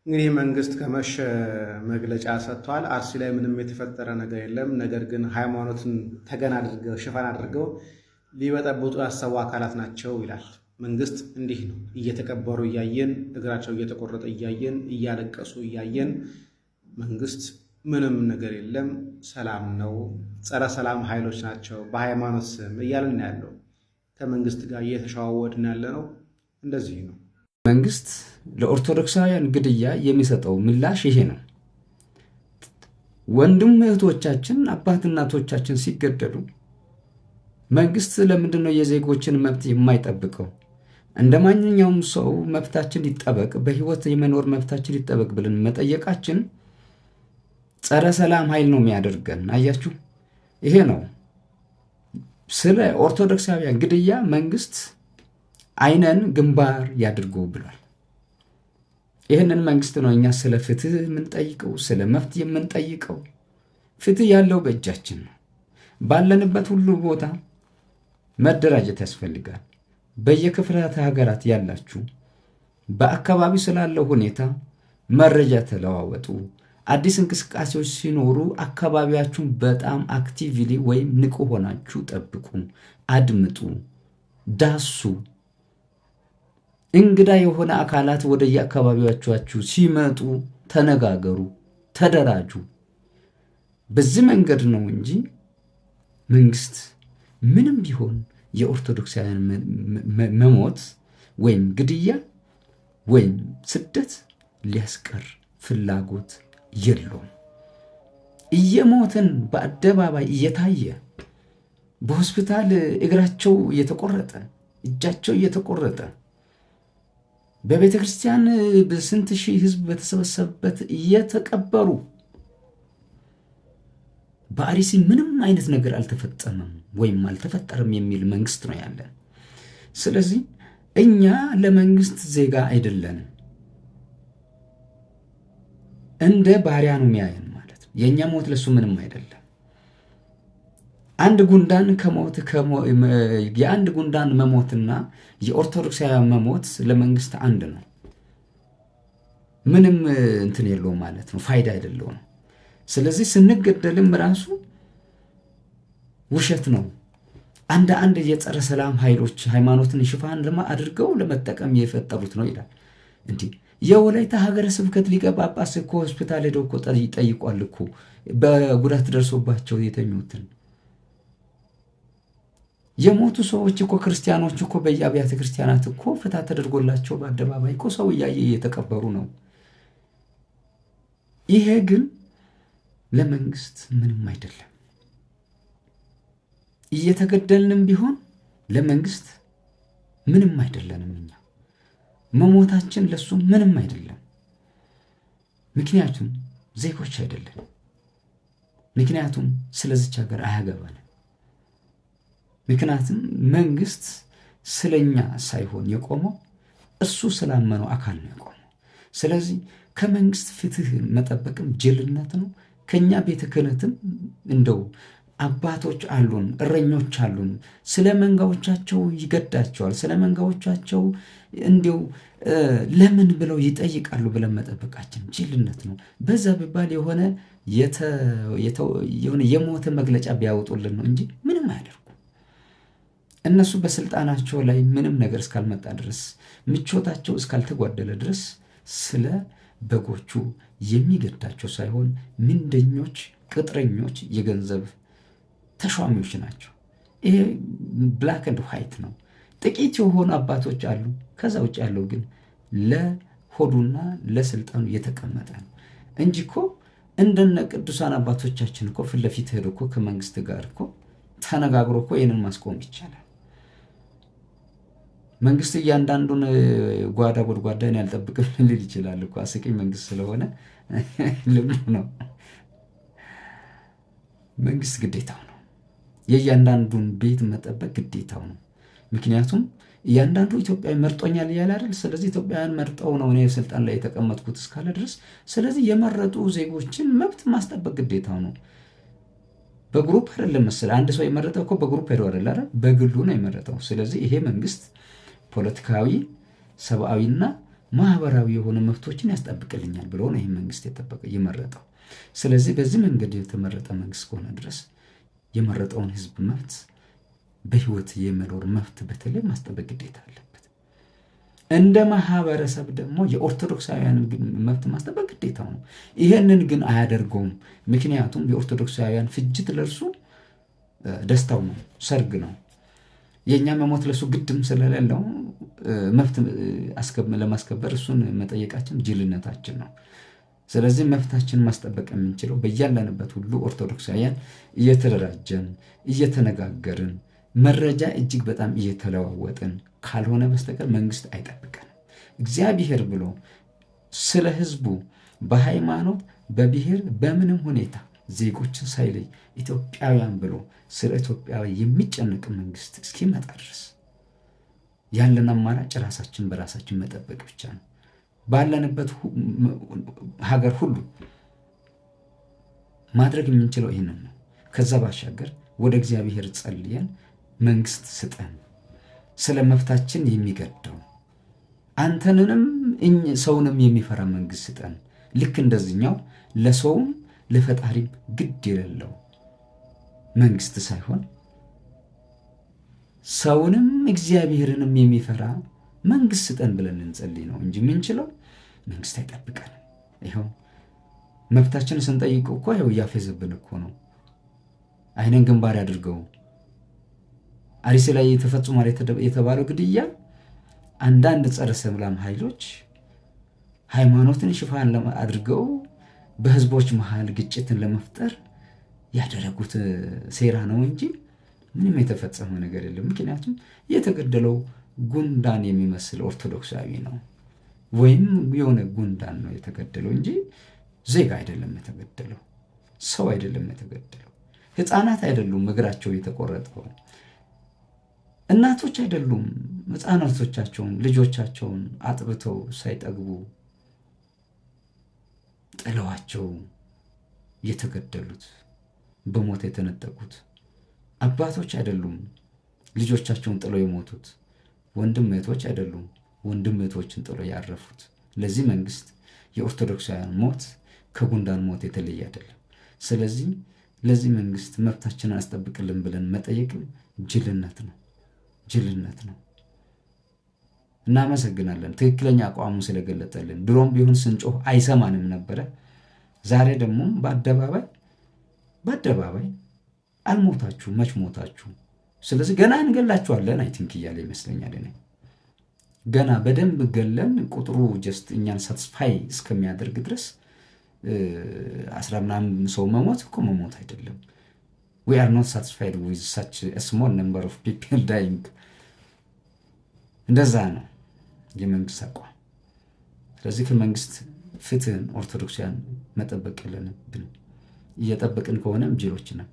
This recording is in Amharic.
እንግዲህ መንግስት ከመሸ መግለጫ ሰጥቷል። አርሲ ላይ ምንም የተፈጠረ ነገር የለም። ነገር ግን ሃይማኖትን ተገን አድርገው ሽፋን አድርገው ሊበጠብጡ ያሰቡ አካላት ናቸው ይላል። መንግስት እንዲህ ነው። እየተቀበሩ እያየን፣ እግራቸው እየተቆረጠ እያየን፣ እያለቀሱ እያየን መንግስት ምንም ነገር የለም፣ ሰላም ነው፣ ጸረ ሰላም ኃይሎች ናቸው በሃይማኖት ስም እያልን ያለው ከመንግስት ጋር እየተሸዋወድን ያለ ነው። እንደዚህ ነው። መንግስት ለኦርቶዶክሳውያን ግድያ የሚሰጠው ምላሽ ይሄ ነው። ወንድም እህቶቻችን፣ አባት እናቶቻችን ሲገደሉ መንግስት ለምንድን ነው የዜጎችን መብት የማይጠብቀው? እንደ ማንኛውም ሰው መብታችን ይጠበቅ፣ በህይወት የመኖር መብታችን ይጠበቅ ብለን መጠየቃችን ጸረ ሰላም ኃይል ነው የሚያደርገን። አያችሁ፣ ይሄ ነው። ስለ ኦርቶዶክሳውያን ግድያ መንግስት አይነን ግንባር ያድርጎ ብሏል። ይህንን መንግስት ነው እኛ ስለ ፍትህ የምንጠይቀው፣ ስለ መብት የምንጠይቀው። ፍትህ ያለው በእጃችን ነው። ባለንበት ሁሉ ቦታ መደራጀት ያስፈልጋል። በየክፍላተ ሀገራት ያላችሁ በአካባቢው ስላለው ሁኔታ መረጃ ተለዋወጡ። አዲስ እንቅስቃሴዎች ሲኖሩ አካባቢያችሁን በጣም actively ወይም ንቁ ሆናችሁ ጠብቁ፣ አድምጡ፣ ዳሱ። እንግዳ የሆነ አካላት ወደ የአካባቢዎቻችሁ ሲመጡ ተነጋገሩ፣ ተደራጁ። በዚህ መንገድ ነው እንጂ መንግስት ምንም ቢሆን የኦርቶዶክሳውያን መሞት ወይም ግድያ ወይም ስደት ሊያስቀር ፍላጎት የለውም። እየሞትን በአደባባይ እየታየ፣ በሆስፒታል እግራቸው እየተቆረጠ፣ እጃቸው እየተቆረጠ፣ በቤተ ክርስቲያን በስንት ሺህ ህዝብ በተሰበሰበበት እየተቀበሩ በአርሲ ምንም አይነት ነገር አልተፈጸመም ወይም አልተፈጠረም የሚል መንግስት ነው ያለን። ስለዚህ እኛ ለመንግስት ዜጋ አይደለንም፣ እንደ ባሪያ ነው የሚያየን ማለት ነው። የእኛ ሞት ለሱ ምንም አይደለም። አንድ ጉንዳን ከሞት የአንድ ጉንዳን መሞትና የኦርቶዶክሳውያን መሞት ለመንግስት አንድ ነው። ምንም እንትን የለውም ማለት ነው፣ ፋይዳ አይደለውም። ስለዚህ ስንገደልም ራሱ ውሸት ነው። አንድ አንድ የጸረ ሰላም ኃይሎች ሃይማኖትን ሽፋን አድርገው ለመጠቀም የፈጠሩት ነው ይላል። እንዲህ የወላይታ ሀገረ ስብከት ሊቀ ጳጳስ እኮ ሆስፒታል ሄደው እኮ ጠይቋል እኮ በጉዳት ደርሶባቸው የተኙትን። የሞቱ ሰዎች እኮ ክርስቲያኖች እኮ በየአብያተ ክርስቲያናት እኮ ፍትሐት ተደርጎላቸው በአደባባይ እኮ ሰው እያየ እየተቀበሩ ነው። ይሄ ግን ለመንግስት ምንም አይደለም። እየተገደልንም ቢሆን ለመንግስት ምንም አይደለንም። እኛ መሞታችን ለሱ ምንም አይደለም። ምክንያቱም ዜጎች አይደለን። ምክንያቱም ስለዚች ሀገር አያገባንም። ምክንያቱም መንግስት ስለኛ ሳይሆን የቆመው እሱ ስላመነው አካል ነው የቆመው። ስለዚህ ከመንግስት ፍትህ መጠበቅም ጅልነት ነው። ከኛ ቤተ ክህነትም እንደው አባቶች አሉን፣ እረኞች አሉን። ስለ መንጋዎቻቸው ይገዳቸዋል። ስለ መንጋዎቻቸው እንዲው ለምን ብለው ይጠይቃሉ ብለን መጠበቃችን ጅልነት ነው። በዛ ቢባል የሆነ የሞተ መግለጫ ቢያወጡልን ነው እንጂ ምንም አያደርጉም። እነሱ በስልጣናቸው ላይ ምንም ነገር እስካልመጣ ድረስ፣ ምቾታቸው እስካልተጓደለ ድረስ ስለ በጎቹ የሚገዳቸው ሳይሆን ምንደኞች፣ ቅጥረኞች፣ የገንዘብ ተሿሚዎች ናቸው። ይሄ black and white ነው። ጥቂት የሆኑ አባቶች አሉ። ከዛ ውጭ ያለው ግን ለሆዱና ለስልጣኑ የተቀመጠ ነው እንጂ እኮ እንደነ ቅዱሳን አባቶቻችን እኮ ፊት ለፊት ሄዶ እኮ ከመንግስት ጋር እኮ ተነጋግሮ እኮ ይህንን ማስቆም ይቻላል። መንግስት እያንዳንዱን ጓዳ ጎድጓዳን ያልጠብቅም ሊል ይችላል እኮ፣ አስቂኝ መንግስት ስለሆነ ልምዱ ነው። መንግስት ግዴታው ነው። የእያንዳንዱን ቤት መጠበቅ ግዴታው ነው። ምክንያቱም እያንዳንዱ ኢትዮጵያዊ መርጦኛል እያለ አይደል? ስለዚህ ኢትዮጵያውያን መርጠው ነው እኔ ስልጣን ላይ የተቀመጥኩት እስካለ ድረስ፣ ስለዚህ የመረጡ ዜጎችን መብት ማስጠበቅ ግዴታው ነው። በ group አይደለም መሰለህ፣ አንድ ሰው የመረጠው እኮ በ group ሄዶ አይደል አይደል? በግሉ ነው የመረጠው። ስለዚህ ይሄ መንግስት ፖለቲካዊ፣ ሰብአዊና ማህበራዊ የሆኑ መብቶችን ያስጠብቅልኛል ብሎ ነው ይህ መንግስት የጠበቀ የመረጠው። ስለዚህ በዚህ መንገድ የተመረጠ መንግስት ከሆነ ድረስ የመረጠውን ህዝብ መብት፣ በህይወት የመኖር መብት በተለይ ማስጠበቅ ግዴታ አለበት። እንደ ማህበረሰብ ደግሞ የኦርቶዶክሳውያንን መብት ማስጠበቅ ግዴታው ነው። ይሄንን ግን አያደርገውም። ምክንያቱም የኦርቶዶክሳውያን ፍጅት ለእርሱ ደስታው ነው፣ ሰርግ ነው። የእኛ መሞት ለሱ ግድም ስለሌለው መብት ለማስከበር እሱን መጠየቃችን ጅልነታችን ነው። ስለዚህ መብታችንን ማስጠበቅ የምንችለው በያለንበት ሁሉ ኦርቶዶክሳውያን እየተደራጀን፣ እየተነጋገርን፣ መረጃ እጅግ በጣም እየተለዋወጥን ካልሆነ በስተቀር መንግስት አይጠብቀንም። እግዚአብሔር ብሎ ስለ ህዝቡ በሃይማኖት፣ በብሔር፣ በምንም ሁኔታ ዜጎችን ሳይለይ ኢትዮጵያውያን ብሎ ስለ ኢትዮጵያዊ የሚጨነቅ መንግስት እስኪመጣ ድረስ ያለን አማራጭ ራሳችን በራሳችን መጠበቅ ብቻ ነው። ባለንበት ሀገር ሁሉ ማድረግ የምንችለው ይህንን ነው። ከዛ ባሻገር ወደ እግዚአብሔር ጸልየን መንግስት ስጠን፣ ስለ መብታችን የሚገደው፣ አንተንንም ሰውንም የሚፈራ መንግስት ስጠን። ልክ እንደዚህኛው ለሰውም ለፈጣሪም ግድ የሌለው መንግስት ሳይሆን ሰውንም እግዚአብሔርንም የሚፈራ መንግስት ስጠን ብለን እንጸልይ ነው እንጂ የምንችለው መንግስት አይጠብቀንም። ይኸው መብታችንን ስንጠይቅ እኮ ይኸው እያፌዘብን እኮ ነው። አይንን ግንባር ያድርገው። አርሲ ላይ ተፈጽሟል የተባለው ግድያ አንዳንድ ጸረ ሰላም ኃይሎች ሃይማኖትን ሽፋን አድርገው በህዝቦች መሀል ግጭትን ለመፍጠር ያደረጉት ሴራ ነው እንጂ ምንም የተፈጸመ ነገር የለም። ምክንያቱም የተገደለው ጉንዳን የሚመስል ኦርቶዶክሳዊ ነው ወይም የሆነ ጉንዳን ነው የተገደለው እንጂ ዜጋ አይደለም የተገደለው፣ ሰው አይደለም የተገደለው፣ ህፃናት አይደሉም እግራቸው የተቆረጠው፣ እናቶች አይደሉም ህፃናቶቻቸውን ልጆቻቸውን አጥብተው ሳይጠግቡ ጥለዋቸው የተገደሉት፣ በሞት የተነጠቁት፣ አባቶች አይደሉም ልጆቻቸውን ጥለው የሞቱት፣ ወንድም እህቶች አይደሉም ወንድም እህቶችን ጥለው ያረፉት። ለዚህ መንግስት የኦርቶዶክሳውያን ሞት ከጉንዳን ሞት የተለየ አይደለም። ስለዚህ ለዚህ መንግስት መብታችንን አስጠብቅልን ብለን መጠየቅም ጅልነት ነው፣ ጅልነት ነው። እናመሰግናለን ትክክለኛ አቋሙ ስለገለጠልን። ድሮም ቢሆን ስንጮህ አይሰማንም ነበረ። ዛሬ ደግሞ በአደባባይ በአደባባይ አልሞታችሁ፣ መች ሞታችሁ፣ ስለዚህ ገና እንገላችኋለን I think እያለ ይመስለኛል። እኔ ገና በደንብ ገለን ቁጥሩ just እኛን satisfy እስከሚያደርግ ድረስ 10 ምናምን ሰው መሞት እኮ መሞት አይደለም። We are not satisfied with such small number of people dying። እንደዛ ነው የመንግስት አቋም። ስለዚህ ከመንግስት ፍትህን ኦርቶዶክሳውያን መጠበቅ የለብንም። እየጠበቅን ከሆነም ጅሎች ነን።